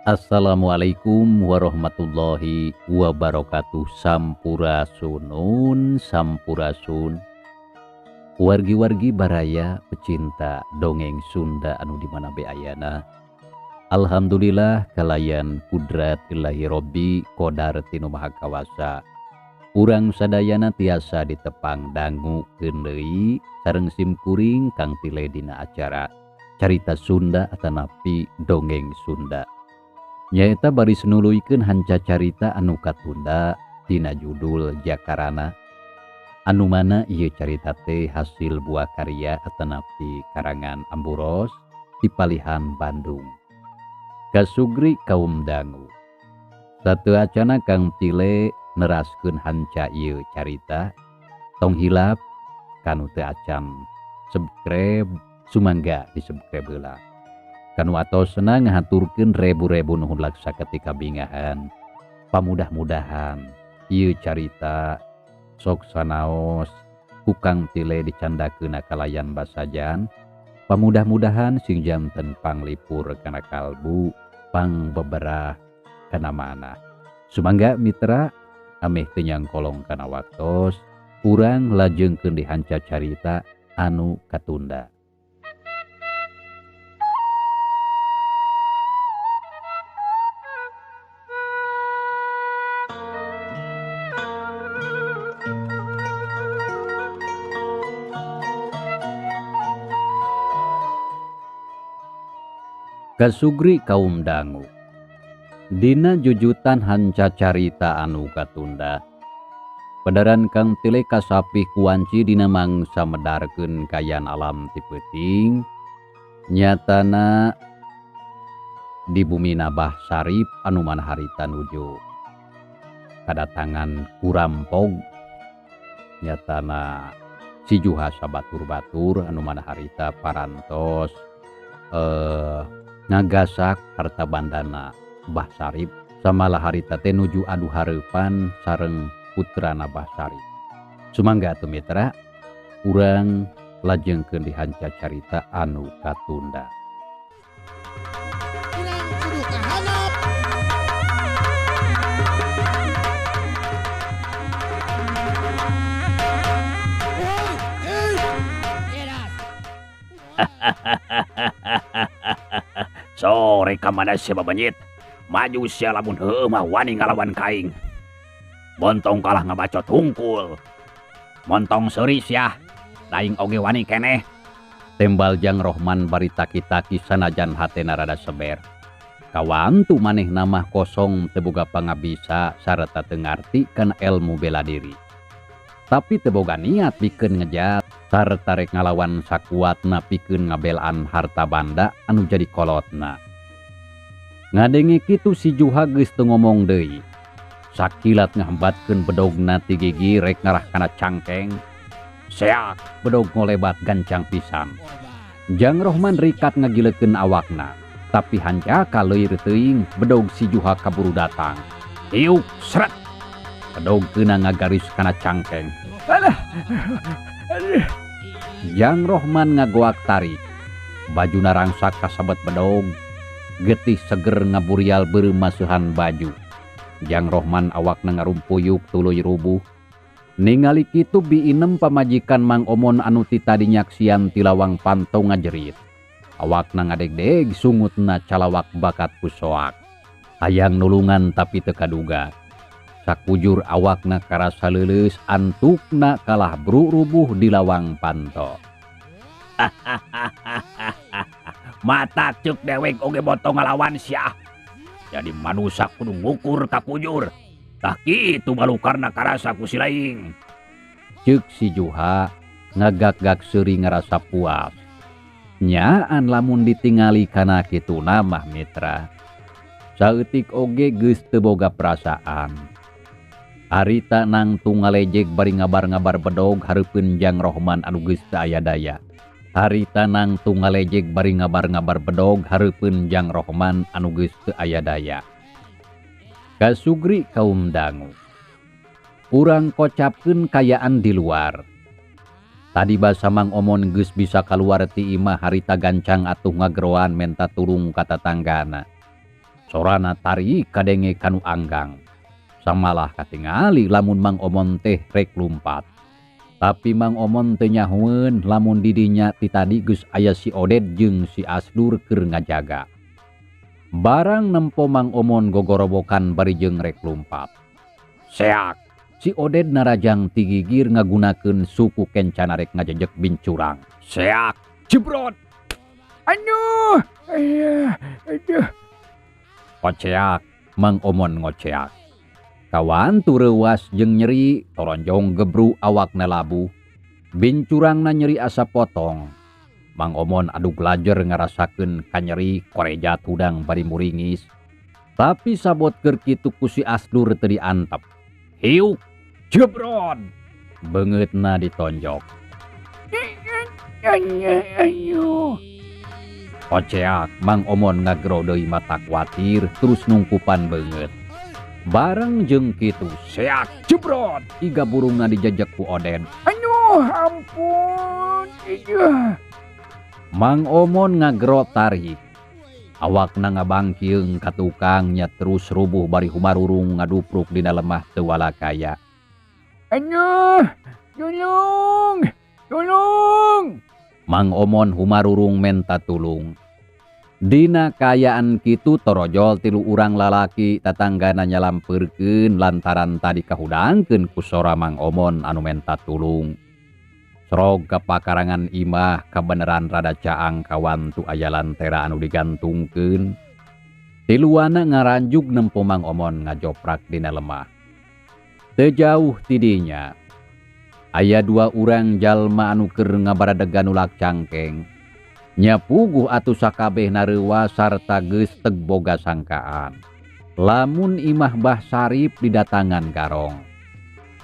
Assalamualaikum warahmatullahi wabarakatuh. Sampurasunun sampurasun. Wargi-wargi baraya pecinta dongeng Sunda anu di mana be ayana. Alhamdulillah kalayan kudrat ilahi robbi qodar tinu maha kawasa. Urang sadayana tiasa ditepang dangu deui sareng simkuring kang tile dina acara carita Sunda atanapi dongeng Sunda. Nyaeta baris nuluykeun hanca carita anu katunda tina judul Jakarana, anu mana ieu carita teh hasil buah karya atanapi karangan Amburos di Palihan Bandung. Kasugri kaum dangu. Sateuacana Kang Tile neraskeun hanca ieu carita, tong hilap kanu teu acan subscribe sumangga di subscribe heula. Kanu atosna ngahaturkeun rebu-rebu nuhun laksa ketika bingahan. Pamudah-mudahan ieu carita sok sanaos ku Kang Tile dicandakeun kalayan basajan. Pamudah-mudahan sing janten panglipur kana kalbu, pang beberah kana manah. Sumangga mitra ameh teu nyangkolong kana waktos, urang lajengkeun di hanca carita anu katunda. Kasugri kaum dangu. Dina jujutan hanca carita anu katunda. Pedaran Kang Tile kasapih kuanci dina mangsa medarkeun kayan alam ti peuting. Nyatana di bumi Nabah Sarip anu mana harita nuju kadatangan kurampog. Nyatana si Juha sabatur-batur anu mana harita parantos ngagasak harta bandana Bah Sarip samalah harita teh nuju adu hareupan sareng putrana Bah Sarip. Sumangga atuh mitra, urang lajengkeun di hanca carita anu katunda. Sore ka mana sia babenyit? Maju sia lamun heueuh mah wani ngalawan kaing. Montong kalah ngabacot hungkul. Montong seuri sia, aing oge wani keneh. Tembal Jang Rohman bari taki-taki sanajan hatena rada seber. Kawantu manehna mah kosong teu boga pangabisa sarta teu ngarti kana ilmu bela diri. Tapi teu boga niat pikeun ngejat sarta rek ngalawan sakuatna pikeun ngabelaan harta banda anu jadi kolotna. Ngadenge kitu si Juha geus teu ngomong deui. Sakilat ngahambatkeun bedogna ti gigi rek ngarah kana cangkeng. Seak bedog ngolebat gancang pisan. Jang Rohman rikat ngagilekeun awakna, tapi hanca kaleuir teuing bedog si Juha kaburu datang. Hiuk sret. Bedog keuna ngagaris kana cangkeng. Alah. Jang Rohman ngagoak tarik. Bajuna rangsak kasabet bedog. Getih seger ngaburial beureum masuhan baju. Jang Rohman awakna ngarumpuyuk tuluy rubuh. Ningali kitu biinem pamajikan Mang Omon anu ti tadi nyaksian ti lawang panto ngajerit. Awakna ngadegdeg sungutna calawak bakat ku soak. Hayang nulungan tapi teu kaduga. Sakujur awakna karasa leuleus antukna kalah brurubuh di lawang panto. Mata ceuk dewek oge boto ngalawan sia. Jadi manusia kudu ngukur ka kujur. Tah kitu balukarna karasa ku si laing. Ceuk si Juha ngagak-gak seuri ngarasa puas. Nyaan lamun ditingali kana kituna mah mitra. Saeutik oge geus teu boga perasaan. Harita nangtung ngalejek bari ngabar-ngabar bedog hareupeun Jang Rohman anu geus teu aya daya. Harita nangtung ngalejek bari ngabar-ngabar bedog hareupeun Jang Rohman anu geus teu aya daya. Kasugri kaum dangu. Urang kocapkeun kayaan di luar. Tadi basa Mang Omon geus bisa kaluar ti imah harita gancang atuh ngageroan menta tulung ka tatanggana. Sorana tarik kadenge kanu anggang. Samalah katingali lamun Mang Omon teh rek lumpat. Tapi Mang Omon teu nyahoeun lamun didinya ti tadi geus aya si Oded jeung si Asdur keur ngajaga. Barang nempo Mang Omon gogorobokan bari jeung rek lumpat. Seak, si Oded narajang ti gigir ngagunakeun suku kencana rek ngajejek bincurang. Seak, jebrot. Aduh, aduh. Koceak, Mang Omon ngoceak. Kawan reuwas jeung nyeri, toronjong gebru awakna labuh. Bincurangna nyeri asa potong. Mang Omon adug lajer ngarasakeun kanyeri koreja tudang bari muringis. Tapi sabot keur kitu ku si Asdur teu diantep. Hiuk, jebrot. Beungeutna ditonjok. Koceak, Mang Omon ngagero deui mata kuatir terus nungkupan beungeut. Bareng jeung kitu seak jebrot iga burungna dijejek ku Oded. Aduh ampun. Iya. Mang Omon ngagero tarik. Awakna ngabangkieung ka tukang nya terus rubuh bari humarurung ngadupruk dina lemah teu walakaya. Aduh, tulung, tulung. Mang Omon humarurung menta tulung. Dina kaayaan kitu torojol tilu urang lalaki tatanggana nyalampeurkeun lantaran tadi kahudangkeun ku sora Mang Omon anu menta tulung. Sorog ka pakarangan imah kabeneran rada caang kawantu aya lantera anu digantungkeun. Tiluana ngaranjug nempo Mang Omon ngajoprak dina lemah. Teu jauh ti dinya aya dua urang jalma anu keur ngabaradegan nulak cangkeng. Nya puguh atuh sakabehna reuwas sarta geus teu boga sangkaan. Lamun imah Bah Sarip didatangan garong.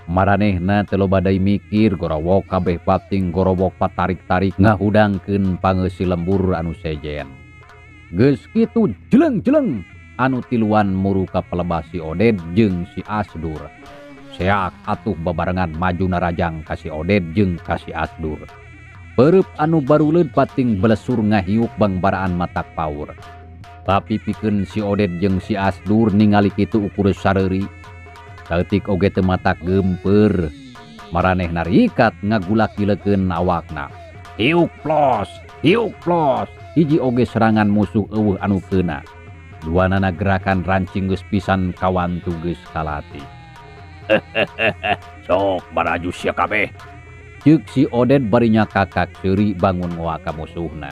Maranehna teu loba deui mikir gorowok kabeh pating gorowok patarik-tarik ngahudangkeun pangeusi lembur anu sejen. Geus kitu jeleng-jeleng anu tiluan muru ka pelebah si Oded jeung si Asdur. Seak atuh babarengan maju narajang ka si Oded jeung ka si Asdur. Pereup anu baruleud pating belesur ngahiuk bangbaraan matak paur. Tapi pikeun si Oded jeung si Asdur ningali kitu ukur sareuri. Saeutik oge teu matak geumpeur. Maranehna rikat ngagulak-gilekeun awakna. Hiuk plos, hiuk plos. Hiji oge serangan musuh eueuh anu keuna. Duanana gerakan rancing geus pisan kawantu geus kalati. Sok baraju sia kabeh. Ceuk si Oded bari nyakakak seuri bangun ngoa ka musuhna.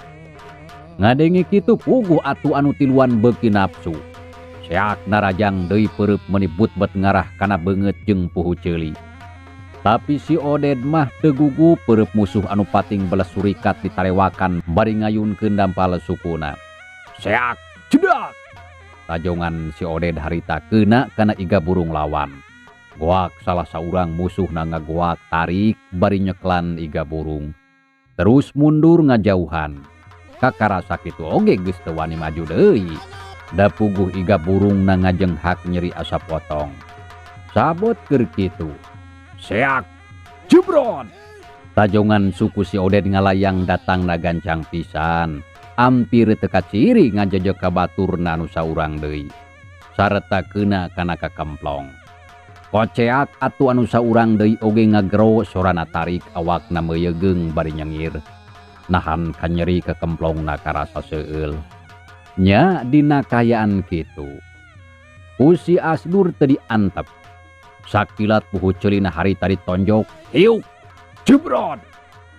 Ngadenge kitu puguh atuh anu tiluan beuki nafsu. Seak narajang deui peureub meuni but-bet ngarah kana beungeut jeung puhu ceuli. Tapi si Oded mah teu gugup peureub musuh anu pating beles surikat ditarewakan bari ngayunkeun dampal sukuna. Seak jedak. Tajongan si Oded harita keuna kana iga burung lawan. Goak salah saurang musuhna ngagoak tarik bari nyeklan iga burung. Terus mundur ngajauhan. Kakarasa kitu oge geus teu wani maju deui. Da puguh iga burungna ngajenghak nyeri asa potong. Sabot keur kitu. Seak jebrot. Tajongan suku si Oded ngalayang datangna gancang pisan. Ampir teu kaciri ngajejek ka baturna anu saurang deui. Sarta keuna kana kakemplong. Koceak atuh anu saurang deui oge ngagero sorana tarik awakna meuyegeung bari nyengir. Nahan kanyeri kekemplongna karasa seueul. Nya dina kaayaan kitu. Ku si Asdur teu diantep. Sakilat buhu ceulina harita ditonjok, hiuk, jebrot,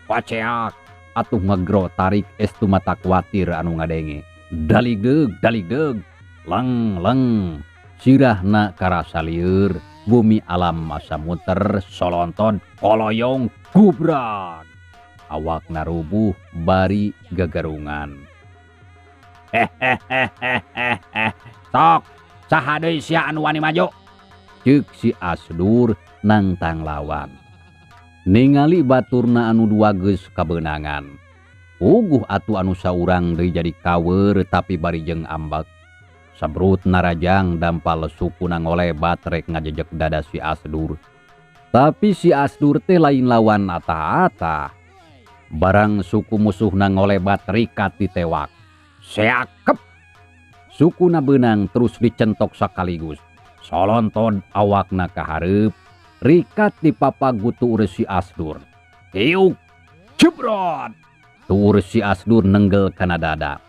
paceak, atuh ngegro tarik estu mata kuatir anu ngadenge. Daligdeug, daligdeug, leng leng, sirahna karasa lieur, bumi alam masa muter, solonton, koloyong, gubrak. Awakna rubuh bari gagarungan. Hehehehehe. Sok, saha deui sia anu wani maju? Ceuk si Asdur nangtang lawan. Ningali baturna anu dua geus kabeunangan. Puguh atuh anu saurang deui jadi kawer tapi bari jeung ambek. Sabrut narajang dampal sukuna ngolebat rek ngajejek dada si Asdur. Tapi si Asdur teh lain lawan ata-ata. Barang suku musuhna ngolebat rikat ditewak. Seakep. Sukuna beunang terus dicentok sakaligus. Solonton awakna kahareup, rikat dipapagu tuur si Asdur. Hiuk, jebrot. Tuur si Asdur nenggel kana dada.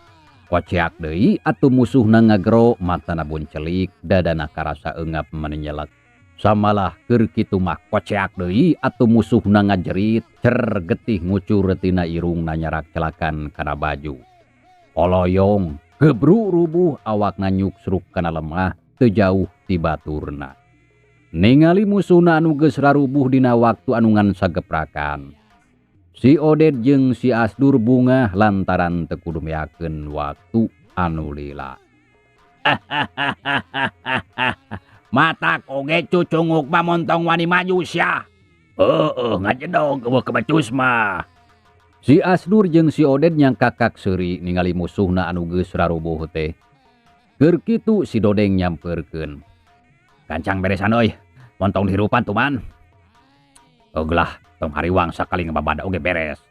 Koceak deui atuh musuhna ngagero, matana buncelik, dadana karasa eungap menyelek. Samalah keur kitu mah koceak deui atuh musuhna ngajerit, cer getih ngucur tina irungna nyarak celakan kana baju. Oloyong, gebru rubuh awakna nyuksruk kana lemah teu jauh ti baturna. Ningali musuhna anu geus rarubuh dina waktu anu ngan sageprakan. Si Oded jeung si Asdur bungah lantaran teu kudu meakeun waktu anu lila. Matak oge cucunguk mah montong wani maju sia. Heueuh ngajedog eueuh kebecus mah. Si Asdur jeung si Oded nyangkakak seuri ningali musuhna anu geus rarubuh teh. Keur kitu si Dodeng nyampeurkeun. Gancang beresan euy, montong dihirupan tuman. Eugelah, tong hariwang sakali ngababada oge beres.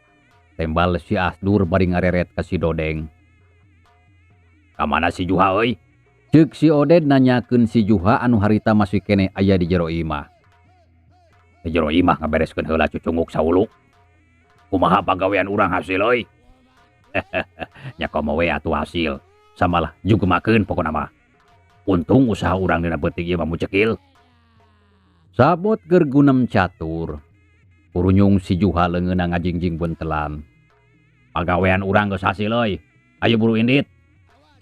Tembal si Asdur bari ngareret ka si Dodeng. Ka mana si Juha euy? Ceuk si Oded nanyakeun si Juha anu harita masih keneh aya di jero imah. Di jero imah ngabereskeun heula cucunguk saulu. Kumaha pagawean urang hasil euy? Nya komo we atuh hasil. Samalah jugemakeun pokona mah. Untung usaha urang dina beutik ieu mah mucekil. Sabot keur gunem catur. Purunyung si Juha leungeunna ngajingjing buntelan. Pagawean urang geus hasil euy. Ayo buru indit.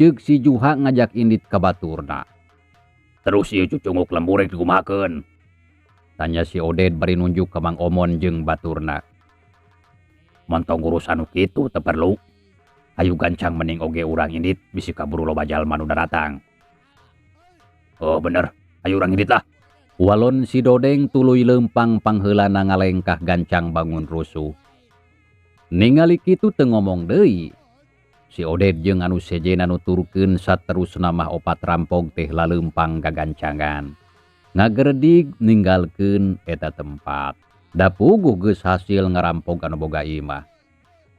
Ceuk si Juha ngajak indit ka baturna. Terus ieu cucunguk lembur rek dikumahakeun? Tanya si Oded bari nunjuk ka Mang Omon jeung baturna. Montong urusan nu kitu teu perlu. Ayo gancang mending oge urang indit bisi kaburu loba jalma nu daratang. Oh bener, ayo urang indit lah. Walon si Dodeng tuluy leumpang pangheulana ngalengkah gancang bangun rusuh. Ningali kitu teu ngomong deui. Si Oded jeung anu sejen anu turkeun saterusna mah opat rampog teh laleumpang gagancangan. Ngageredig ninggalkeun eta tempat. Da puguh geus hasil ngarampog anu boga imah.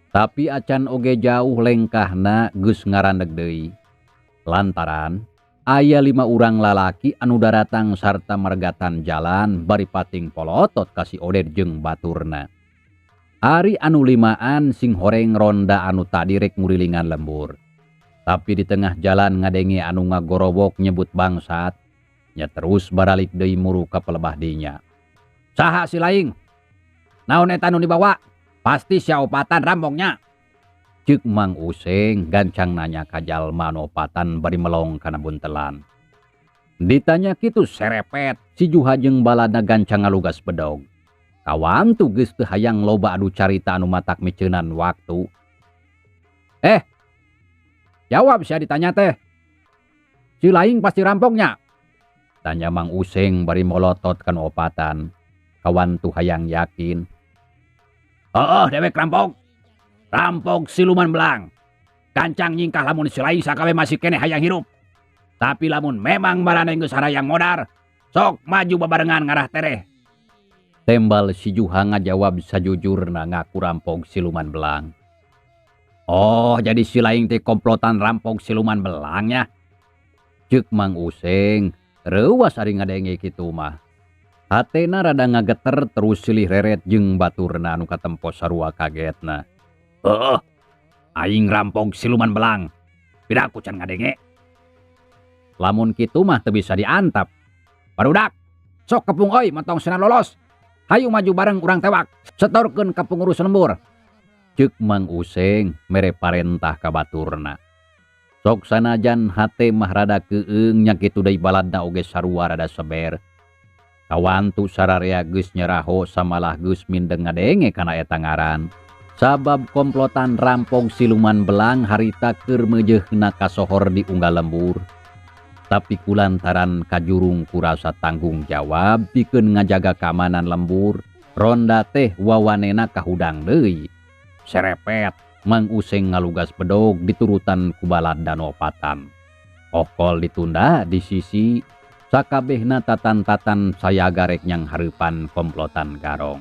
Tapi acan oge jauh lengkahna geus ngarandeg deui. Lantaran aya 5 urang lalaki anu daratang sarta mergatan jalan bari pating polotot ka si Oded jeung baturna. Ari anu limaan sing horeng ronda anu tadi rek ngurilingan lembur. Tapi di tengah jalan ngadenge anu ngagorowok nyebut bangsat, nya terus baralik deui muru ka pelebah dinya. Saha si laing? Naon eta nu dibawa? Pasti sia opatan rampoknya. Ceuk Mang Useng gancang nanya ka jalma nu opatan bari melong kana buntelan. Ditanya kitu serepet, si Juha jeung balana gancang ngalugas bedog. Kawantu geus teu hayang loba adu carita anu matak miceunan waktu. Jawab sia ditanya teh. Si laing pasti rampoknya. Tanya Mang Useng bari molotot kana opatan. Kawantu hayang yakin. Heeh, dewek rampok. Rampok siluman belang. Gancang nyingkah lamun si laing sakawe masih keneh hayang hirup. Tapi lamun memang maraneh geus harayang modar, sok maju babarengan ngarah tereh. Tembal si Juha ngajawab sajujurna ngaku rampok siluman belang. Oh, jadi si laing teh komplotan rampok siluman belangnya. Ceuk Mang Useng, reuwas ari ngadenge kitu mah. Hatena rada ngageter terus silih reret jeung baturna anu katempo sarua kagetna. Heeh, aing rampok siluman belang. Piraku can ngadenge. Lamun kitu mah teu bisa diantep. Barudak, sok kepung euy montong sina lolos. Hayu maju bareng urang tewak, setorkeun ka pengurus lembur. Ceuk Mang Useng mere parentah ka baturna. Sok sanajan hate mah rada keung nya kitu deui baladna oge sarua rada seber. Kawantu sararea geus nyeraho samalah geus mindeng ngadenge kana eta ngaran. Sabab komplotan rampok siluman belang harita keur meujeuhna kasohor di unggal lembur. Tapi kulantaran kajurung kurasa tanggung jawab pikeun ngajaga keamanan lembur, ronda teh wawanena kahudang deui. Serepet Mang Useng ngalugas bedog diturutan ku balad dan opatan. Okol ditunda di sisi sakabehna tatan-tatan sayaga rek nyang hareupan komplotan garong.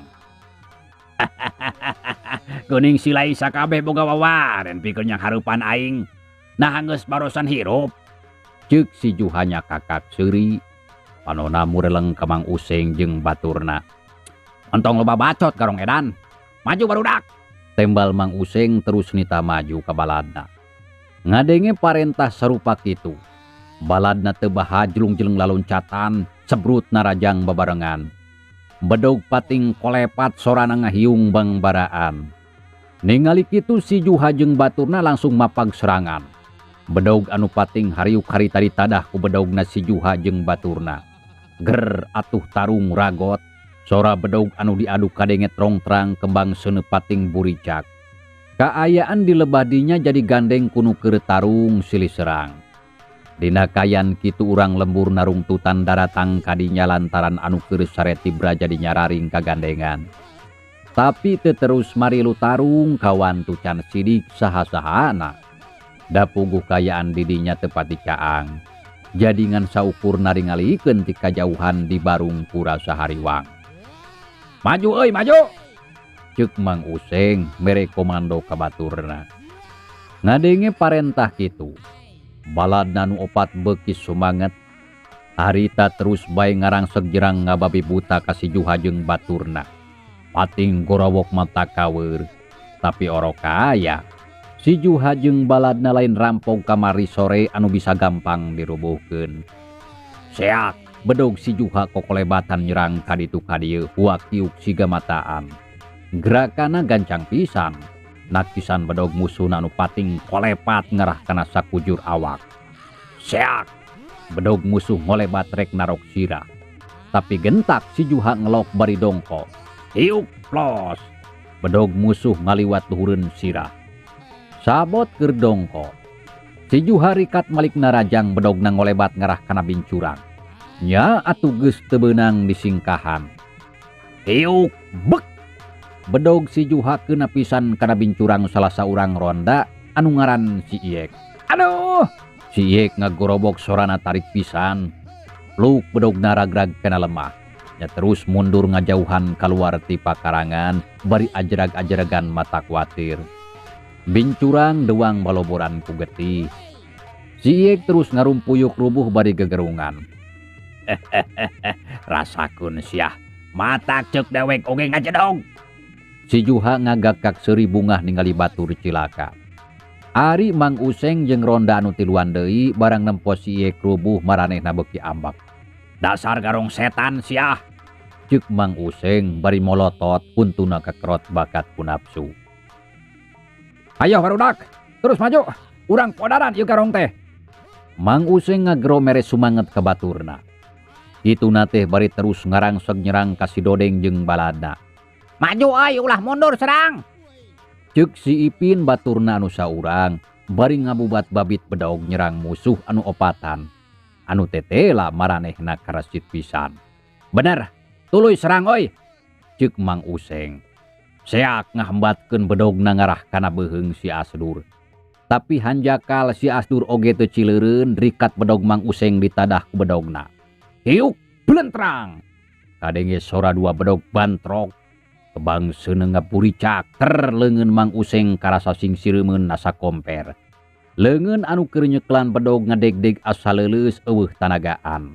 Geuning silai sakabeh boga wawaren pikeun nyang hareupan aing. Nah geus barosan hirup. Ceuk si Juhanya kakak seuri, panona mureleng ka Mang Useng jeung baturna. Entong loba bacot garong edan. Maju barudak. Tembal Mang Useng terus nita maju ka baladna. Ngadenge parentah sarupa kitu. Baladna teu baha jelung-jeleng laloncatan, sebrut narajang babarengan. Bedog pating kolepat sorana ngahiung bangbaraan. Ningali kitu si Juha jeung baturna langsung mapag serangan. Bedog anu pating hariuk harita ditadah ku bedogna si Juha jeung baturna. Ger atuh tarung ragot. Sora bedog anu diaduk kadenge trongtrang kembang seuneu pating buricak. Kaayaan di lebadinya jadi gandeng kunu keur tarung silih serang. Dina kayan kitu urang lembur narungtutan daratang kadinya lantaran anu keur sare tibra jadi nyararing kagandengan. Tapi teu terus marilu tarung kawantu can sidik saha-sahana. Da puguh kayaan didinya teu pati caang. Jadi ngan saukur naringalikeun ti kajauhan di barung kurasa hariwang. Maju euy, maju. Ceuk Mang Useng mere komando ka baturna. Ngadenge parentah kitu. Baladna nu opat beuki sumanget. Harita terus bae ngarangseg jerang ngababi buta ka si Juha jeung baturna. Pating gorawok mata kaweur, tapi orok kaya. Si Juha jeung baladna lain rampok kamari sore anu bisa gampang dirubuhkeun. Seak, bedog si Juha kokolebatan nyerang kaditu kadieu huak tiuk siga mataan. Gerakana gancang pisan. Nakisan bedog musuhna anu pating kolepat ngarah kana sakujur awak. Seak, bedog musuh ngolebat rek narok sirah. Tapi gentak si Juha ngelok bari dongko. Hiuk plos. Bedog musuh ngaliwat luhureun sirah. Sabot keur dongko. Si Juha rikat malik narajang bedogna ngolebat ngarah kana bincurang. Nya atuh geus teu beunang disingkahan. Hiuk bek. Bedog si Juha keuna pisan kana bincurang salah saurang ronda anu ngaran si Iyek. Aduh! Si Iyek ngagorobok sorana tarik pisan. Luk bedogna ragrag kana lemah. Nya terus mundur ngajauhan kaluar ti pakarangan bari ajrag-ajragan mata kuatir. Bincurang dewang baloboran ku getih. Si Iyek terus ngarumpuyuk rubuh bari gegerungan. Rasakeun siah, matak ceuk dewek oge ngajedog. Si Juha ngagakak seuri bungah ningali batur cilaka. Ari Mang Useng jeung ronda anu tiluan deui barang nempo si Iyek rubuh maranehna beuki ambek. Dasar garong setan siah, ceuk Mang Useng bari molotot untuna kekerot bakat ku nafsu. Ayo barudak, terus maju, urang podaran ieu garong teh. Mang Useng ngagero mere sumanget ka baturna. Kituna teh bari terus ngarangseg nyerang ka si Dodeng jeung baladna. Maju euy, ulah mundur serang. Ceuk si Ipin baturna anu saurang bari ngabubat babit bedog nyerang musuh anu opatan. Anu tetela maranehna karasit pisan. Bener, tuluy serang euy. Ceuk Mang Useng. Seak ngahambatkeun bedogna ngarah kana beuheung si Asdur. Tapi hanjakal si Asdur oge teu cileureun rikat bedog Mang Useng ditadah ku bedogna. Hiuk blentrang. Kadenge sora dua bedog bantrok. Kebang seuneu ngapuricak ter leungeun Mang Useng karasa sing sireumeun asa komper. Leungeun anu keur nyeklan bedog ngadegdeg asa leuleus eueuh tanagaan.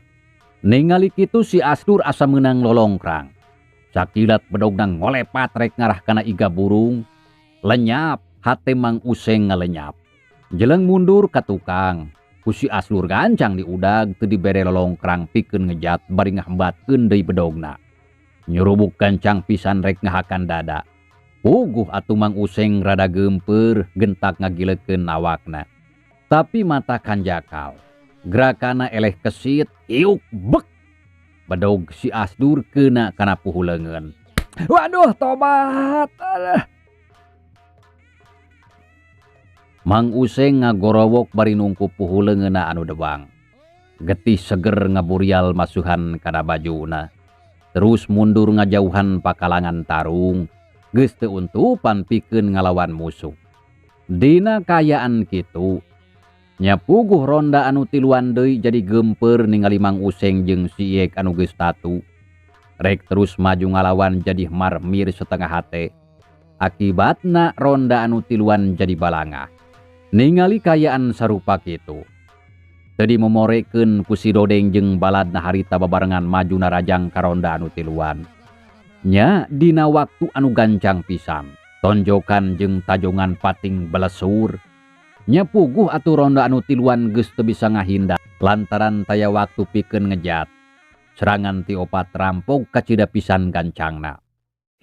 Ningali kitu si Asdur asa meunang lolongkrang. Sakilat bedogna ngolepat rek ngarah kana iga burung. Lenyap hate Mang Useng ngalenyap. Jeleng mundur ka tukang. Ku si Asdur gancang diudag teu dibere lolongkrang pikeun ngejat bari ngahembatkeun deui bedogna. Nyurubuk gancang pisan rek ngahakan dada. Puguh atuh Mang Useng rada geumpeur gentak ngagilekeun awakna. Tapi mata kanjakal. Gerakana eleh kesit, iuk bek. Bedog si Asdur kena kana puhu leungeun. Waduh, tobat. Alah. Mang Useng ngagorowok bari nungkup puhu leungeunna anu debang. Getih seger ngaburial masuhan kana bajuna. Terus mundur ngajauhan pakalangan tarung. Geus teu untupan pikeun ngalawan musuh. Dina kayaan kitu, nya puguh ronda anu tiluan deui jadi geumpeur ningali Mang Useng jeung si Iek anu geus tatu. Rek terus maju ngalawan jadi marmir setengah hate. Akibatna ronda anu tiluan jadi balangah. Ningali kayaan sarupa kitu. Teu dimomorekeun ku si Dodeng jeung baladna harita babarengan maju narajang ka ronda anu tiluan. Nya dina waktu anu gancang pisan, tonjokan jeung tajongan pating belesur. Nya puguh atuh ronda anu tiluan geus teu bisa ngahindar lantaran taya waktu pikeun ngejat. Serangan ti opat rampok kacida pisan gancangna.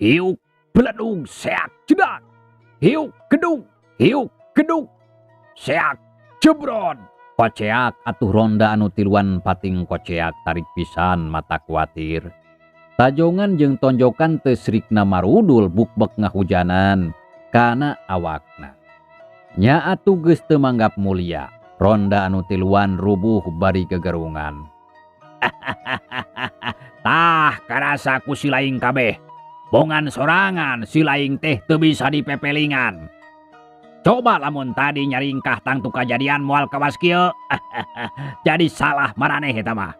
Hiuk beledug seak jedak. Hiuk gedug, hiuk gedug. Seak jebrod. Koceak atuh ronda anu tiluan pating koceak tarik pisan mata kuatir. Tajongan jeung tonjokan teu srikna marudul bukbek ngahujanan kana awakna. Nya atuh geus teu manggap mulia. Ronda anu tiluan rubuh bari gegerungan. Tah karasa ku si laing kabeh. Bongan sorangan si laing teh teu bisa dipepelingan. Coba lamun tadi nyaringkah tangtu kajadian moal kawas kieu. Jadi salah maraneh eta mah.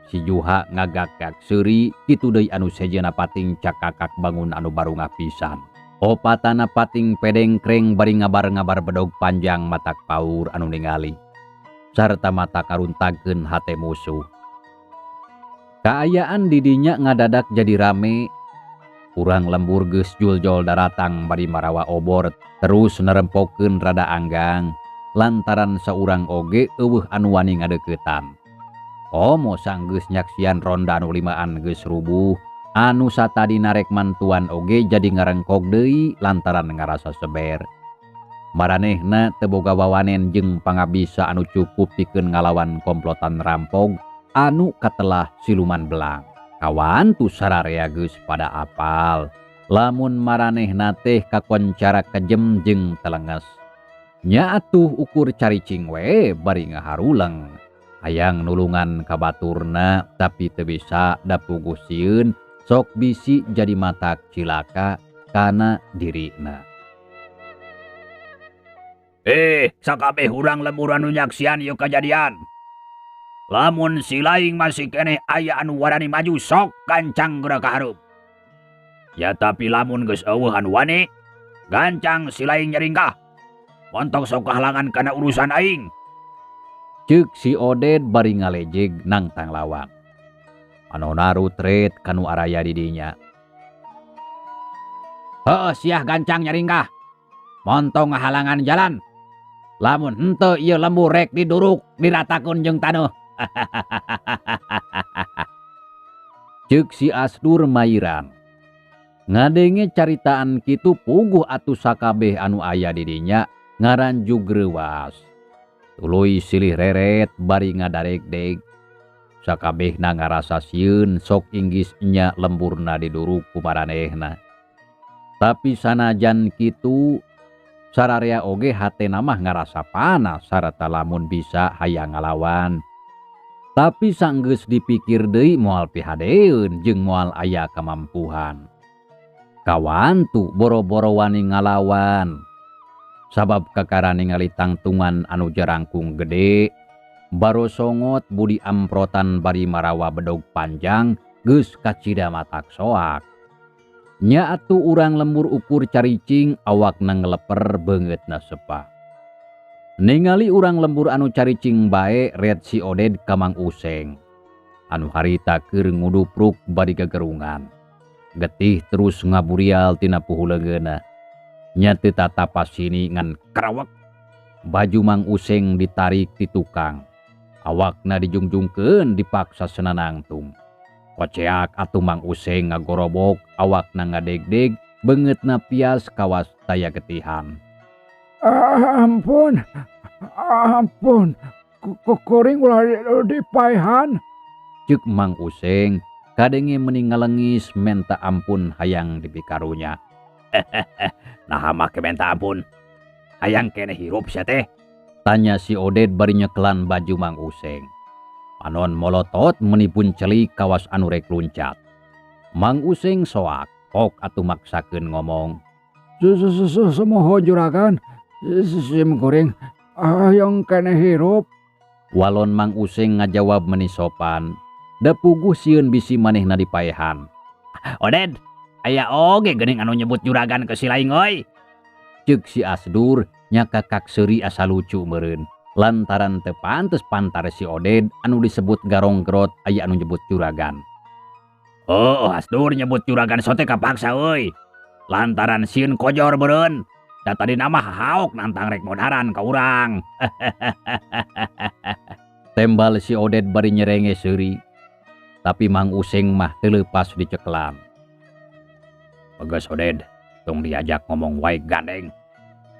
Si Juha ngagak-gak seuri kitu deui anu sejenna pating cakakak bangun anu barungah pisan. Opatana pating pedengkreng bari ngabar-ngabar bedog panjang matak paur anu ningali. Sarta mata karuntakeun hate musuh. Kaayaan didinya ngadadak jadi rame. Urang lembur geus juljol daratang bari marawa obor terus nerempokeun rada anggang lantaran saurang oge eueuh anu wani ngadeuketan. Komo sanggeus nyaksian ronda anu limaan geus rubuh, anu satadi narek mantuan oge jadi ngarengkog deui lantaran ngarasa seber. Maranehna teu boga wawanen jeung pangabisa anu cukup pikeun ngalawan komplotan rampog anu katelah siluman belang. Kawan tu sararea geus pada apal lamun maranehna teh kakoncara kejem jeung telenges. Nya atuh ukur caricing we bari ngaharuleng. Hayang nulungan kabaturna tapi teu bisa da puguh sieun sok bisi jadi matak cilaka kana dirina. Sakabeh urang lembur anu nyaksian ieu kajadian. Lamun si laing masih keneh aya anu warani maju sok gancang geura ka hareup. Ya tapi lamun geus eueuh anu wani, gancang si laing nyaringkah. Montong sok kahalangan kana urusan aing. Ceuk si Oded bari ngalejeg nangtang lawang. Anu narutret kanu araya di dinya. Heuh siah gancang nyaringkah. Montong ngahalangan jalan. Lamun henteu ieu lembur rek diduruk diratakeun jeung taneuh. Ceuk si Asdur mairan. Ngadenge caritaan kitu puguh atuh sakabeh anu aya di dinya ngaranjug reuwas. Tuluy silih reret bari ngadarek-deg. Sakabehna ngarasa sieun sok inggis nya lemburna diduruk ku maranehna. Tapi sanajan kitu sararea oge hatena mah ngarasa panas sarta lamun bisa hayang ngalawan. Tapi sanggeus dipikir deui moal pihadeun jeung moal aya kamampuhan. Kawantu boro-boro wani ngalawan. Sabab kakara ningali tangtungan anu jarangkung gede, barosongot budi amprotan bari marawa bedog panjang geus kacida matak soak. Nya atuh urang lembur ukur caricing awakna ngeleper beungeutna sepa. Ningali urang lembur anu caricing bae red si Oded ka Mang Useng. Anu harita keur ngudupruk bari gegerungan. Getih terus ngaburial tina puhu leungeunna. Nya teu tatapas sini ngan kerawek. Baju Mang Useng ditarik ti tukang. Awakna dijungjungkeun dipaksa senanangtung. Koceak atuh Mang Useng ngagorobok, awakna ngadegdeg, beungeutna pias kawas taya getihan. Ampun, ampun, kuring ulah dipaehan. Ceuk Mang Useng kadenge meni ngalengis menta ampun hayang dipikarunya. Naha make menta ampun? Hayang keneh hirup sia teh? Tanya si Oded bari nyekelan baju Mang Useng. Panon molotot meni puncelik kawas anu rek luncat. Mang Useng soak, kok atuh maksakeun ngomong. Semoho juragan, sim kuring hayang keneh hirup. Walon Mang Useng ngajawab meni sopan, da puguh sieun bisi manehna dipaehan. Oded, aya oge geuning anu nyebut juragan ke si laing euy. Ceuk si Asdur nyakakak seuri asa lucu meureun. Lantaran teu pantes pantar si Oded anu disebut garonggrot aya anu nyebut juragan. Oh, Asdur nyebut juragan sote kapaksa euy. Lantaran sieun kojor meureun. Da tadina mah haok nantang rek modaran ka urang. Tembal si Oded bari nyerenge seuri. Tapi Mang Useng mah teu leupas dicekelan. Bagus Oded, tong diajak ngomong wae gandeng.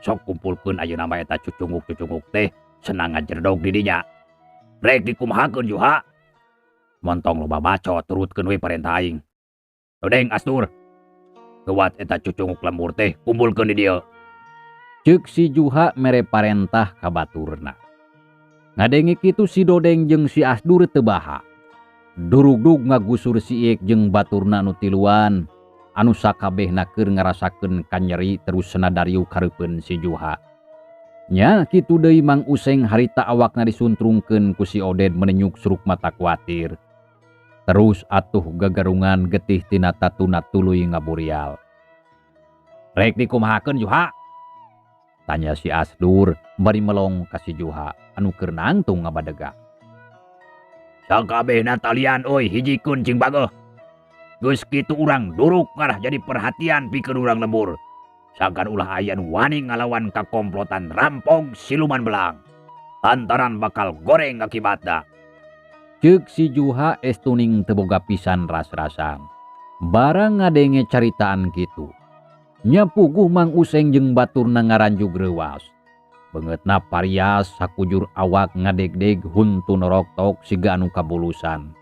Sok kumpulkeun ayeuna mah eta cucunguk-cucunguk teh senang ngajedog di dinya. Rek dikumahakeun Juha. Montong loba bacot turutkeun we parentah aing. Dodeng Asdur. Geuwat eta cucunguk lembur teh kumpulkeun di dieu. Ceuk si Juha mere parentah ka baturna. Ngadenge kitu si Dodeng jeung si Asdur teu baha. Durugdug ngagusur si Iek jeung baturna nu tiluan anu sakabehna keur ngarasakeun kanyeri terus senadariu kareupeun si Juha. Nya kitu deui Mang Useng harita awakna disuntrungkeun ku si Oded menenyuk suruk mata kuatir. Terus atuh gagarungan getih tina tatuna tuluy ngaburial. Rek dikumahakeun Juha? Tanya si Asdur bari melong ka si Juha anu keur nangtung ngabadega. Sakabehna talian euy hijikeun cing bageuh. Geus kitu urang duruk ngarah jadi perhatian pikeun urang lembur. Sagan ulah aya nu wani ngalawan ka komplotan rampog siluman belang. Lantaran bakal goreng akibatna. Ceuk si Juha estuning teu boga pisan ras-rasan. Barang ngadenge caritaan kitu. Nya puguh Mang Useng jeung baturna ngaranjug reuwas. Beungeutna parias sakujur awak ngadegdeg huntu noroktok siga anu kabulusan.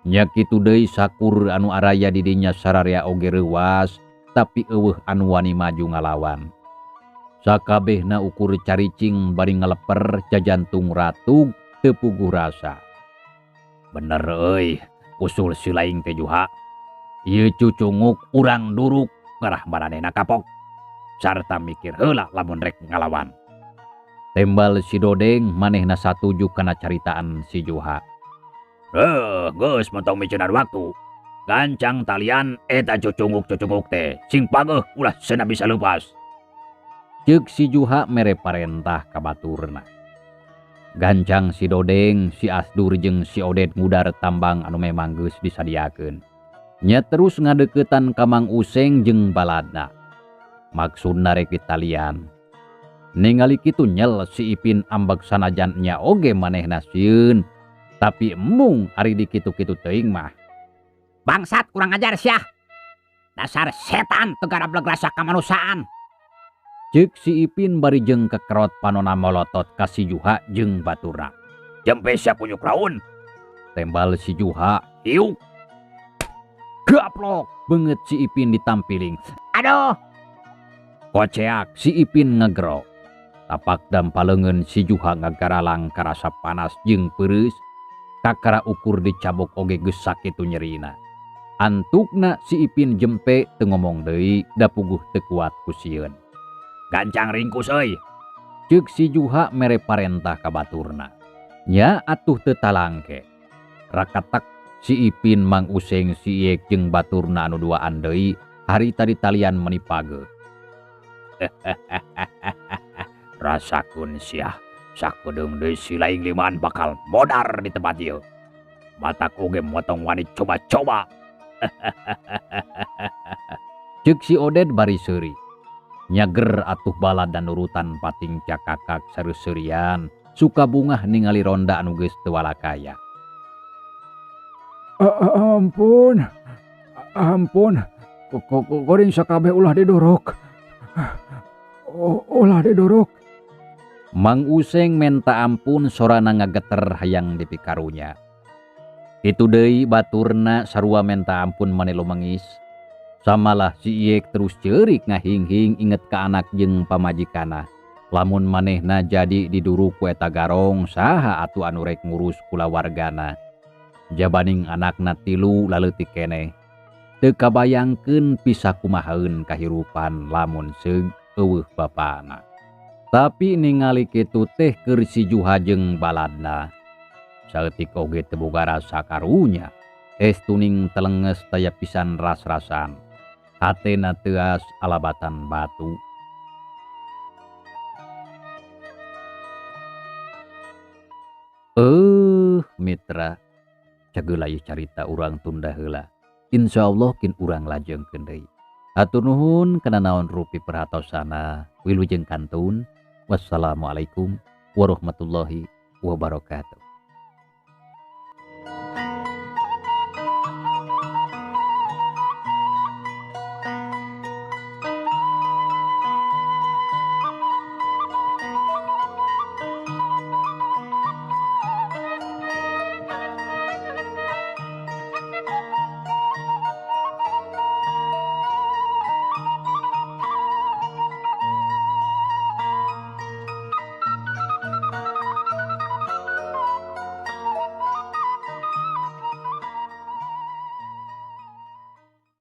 Nya kitu deui sakur anu araya di dinya sararea oge reuwas, tapi eueuh anu wani maju ngalawan. Sakabehna ukur caricing bari ngaleper jajantung ratug teu puguh rasa. Bener euy, usul si laing teh Juha. Ieu cucunguk urang duruk ngarah maranehna kapok. Sarta mikir heula lamun rek ngalawan. Tembal si Dodeng manehna satuju kana caritaan si Juha. Geus montong miceunan waktu. Gancang talian eta cucunguk-cucunguk teh sing pageuh ulah cenah bisa leupas. Ceuk si Juha mere parentah ka baturna. Gancang si Dodeng, si Asdur jeung si Oded ngudar tambang anu memang geus disadiakeun. Nya terus ngadeukeutan ka Mang Useng jeung baladna. Maksudna rek ditalian. Ningali kitu nyel si Ipin ambek sanajan nya oge manehna sieun. Tapi embung ari dikitu-kitu teuing mah. Bangsat kurang ajar sia. Dasar setan teu garableg rasa kamanusiaan. Ceuk si Ipin bari jeung kekerot panona molotot ka si Juha jeung baturna. Jempe sia kunyuk raun. Tembal si Juha. Hiuk. Gaplok beungeut si Ipin ditampiling. Aduh. Koceak si Ipin ngegero. Tapak dampaleungeun si Juha ngagaralang karasa panas jeung peureus. Kakara ukur dicabok oge geus sakitu nyerina. Antukna si Ipin jempe teu ngomong deui da puguh teu kuat ku sieun. Gancang ringkus euy. Ceuk si Juha mere parentah ka baturna. Nya atuh teu talangke. Rakatak si Ipin Mang Useng si Iek jeung baturna anu duaan deui harita ditalian meni pageuh. Rasakeun sia. Sakedeung deui si laing limaan bakal modar di tempat ieu. Matak oge motong wani coba-coba. Ceuk si Oded bari seuri. Nyager atuh balad dan nurutan pating cakakak sareuseurian suka bungah ningali ronda anu geus teu walakaya. Ampun. Ampun. Kuring sakabeh ulah didorok. Ulah didorok. Mang Useng menta ampun sorana ngageter hayang dipikarunya. Kitu deui baturna sarua menta ampun mani lumengis. Samalah si Iyek terus ceurik ngahinghing inget ka anak jeung pamajikana. Lamun manehna jadi diduruk ku eta garong saha atuh anu rek ngurus kulawargana. Jabaning anakna tilu laleutik keneh. Teu kabayangkeun bisa kumahaeun kahirupan lamun seug eueuh bapana. Tapi ningali kitu teh keur si Juha jeung baladna. Saeutik oge teu boga rasa karunya. Estuning telenges taya pisan ras-rasan. Hatena teuas alabatan batu. Mitra, cageula ieu carita urang tunda heula. Insyaallah kin urang lajengkeun deui. Hatur nuhun kana naon rupi perhatosana. Wilujeng kantun. Wassalamualaikum warahmatullahi wabarakatuh.